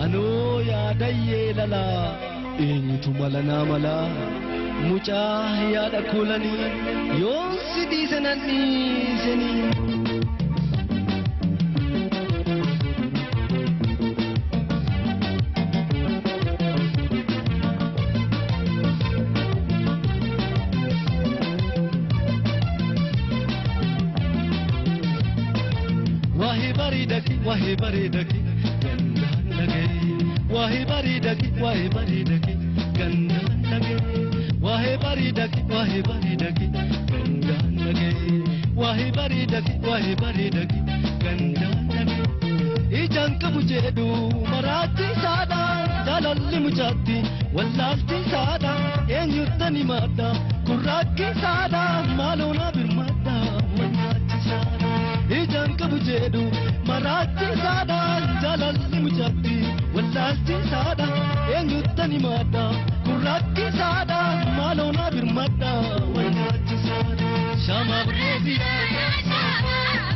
Anoo yaadayyee lalaa eenyutu mala naa malaa mucaa yaada kuulanii yoon si dhiise nan dhiisanii. Wahi bareedaki wahi bareedaki gandaan dhagaye wahi bareedaki wahi bareedaki gandaan dhagaye wahi bareedaki wahi bareedaki gandaan dhagaye wahi bareedaki wahi bareedaki gandaan dhagaye ijaan qabu jedhu maraachisaadha jaalalli mucaatti wallaalchisaadha eenyuttani maadda kurraakkisaadha maaloo naa birmaadha wanyaachisaadha. Ijaan qabu jedhu maraachisaadha jaalalli mucaatti wallaalchisaadha eenyuttani maadda kurraakkisaadha maaloo naa birmaadha wanyaachisaadha. Shama birreetiyaa.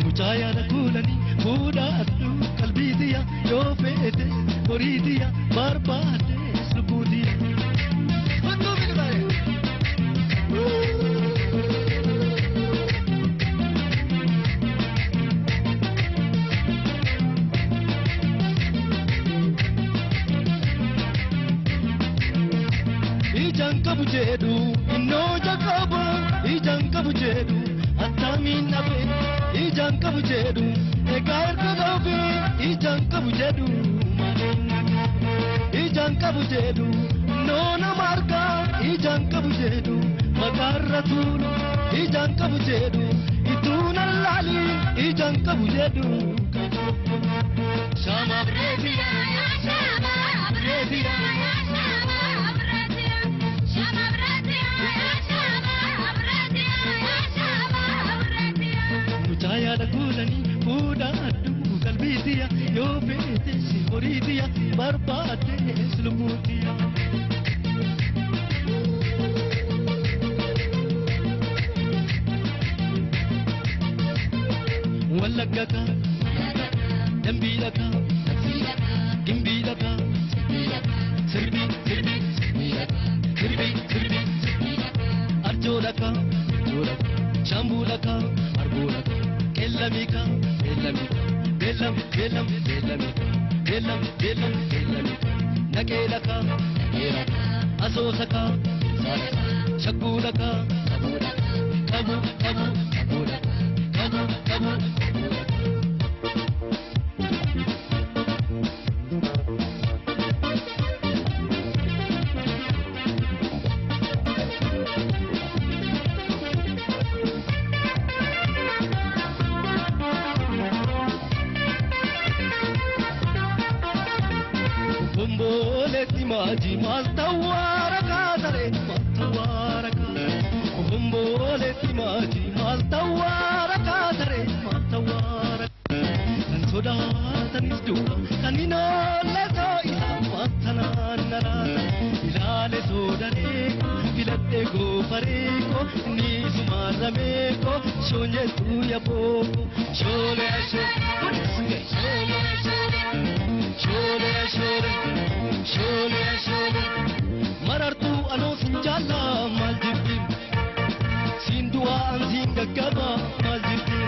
Mucaa yaada kuulanii fuudhaadhu qalbiitiya yoo feete horiitiya barbaade lubbuutiya. Hunduu biqilaayee. Ijaan qabu jedhu innoo jaqabu ijaan qabu jedhu attamiin dhabe ijaan qabu jedhu egaa erga dhoofe ijaan qabu jedhu ijaan qabu jedhu innoo nama argaa ijaan qabu jedhu maqaarra tuulu ijaan qabu jedhu ituu nan laali ijaan qabu jedhu. Shama bireetiyaa bireetiyaa. Mucaa yaada kuulanii fuudhaadhu qalbiitiya yoo feete si horiitiya barbaadde lubbuutiya. Wallagga kaa dambiidha kaa gimbiidha kaa sirbii sirbii sirbii sirbii arjoodha kaa shambuudha kaa arboodha kaa qeellamii kaa beellamii kaa beellam beellam beellamii kaa beellam beellam beellamii kaa naqeedha kaa asoosa kaa shagguudha kaa qabu qabu qabu qabu. Bomboleetti maaji maal tawwaara kaasare maal tawwaara kaasare Bomboleetti maaji maal tawwaara kaasare maal tawwaara kan sodaatanis du'a kan hin oolle isa maal naraata ilaale soodaree filadhee goofaree ko ni sumaramee ko shoonyeetu yaaboo shoolee shoolee shoolee shoolee shoolee. Shoolee shoolee marartuu anoo sin jaallaa maal jibbi siin du'aa an siin gaggaba maal jibbi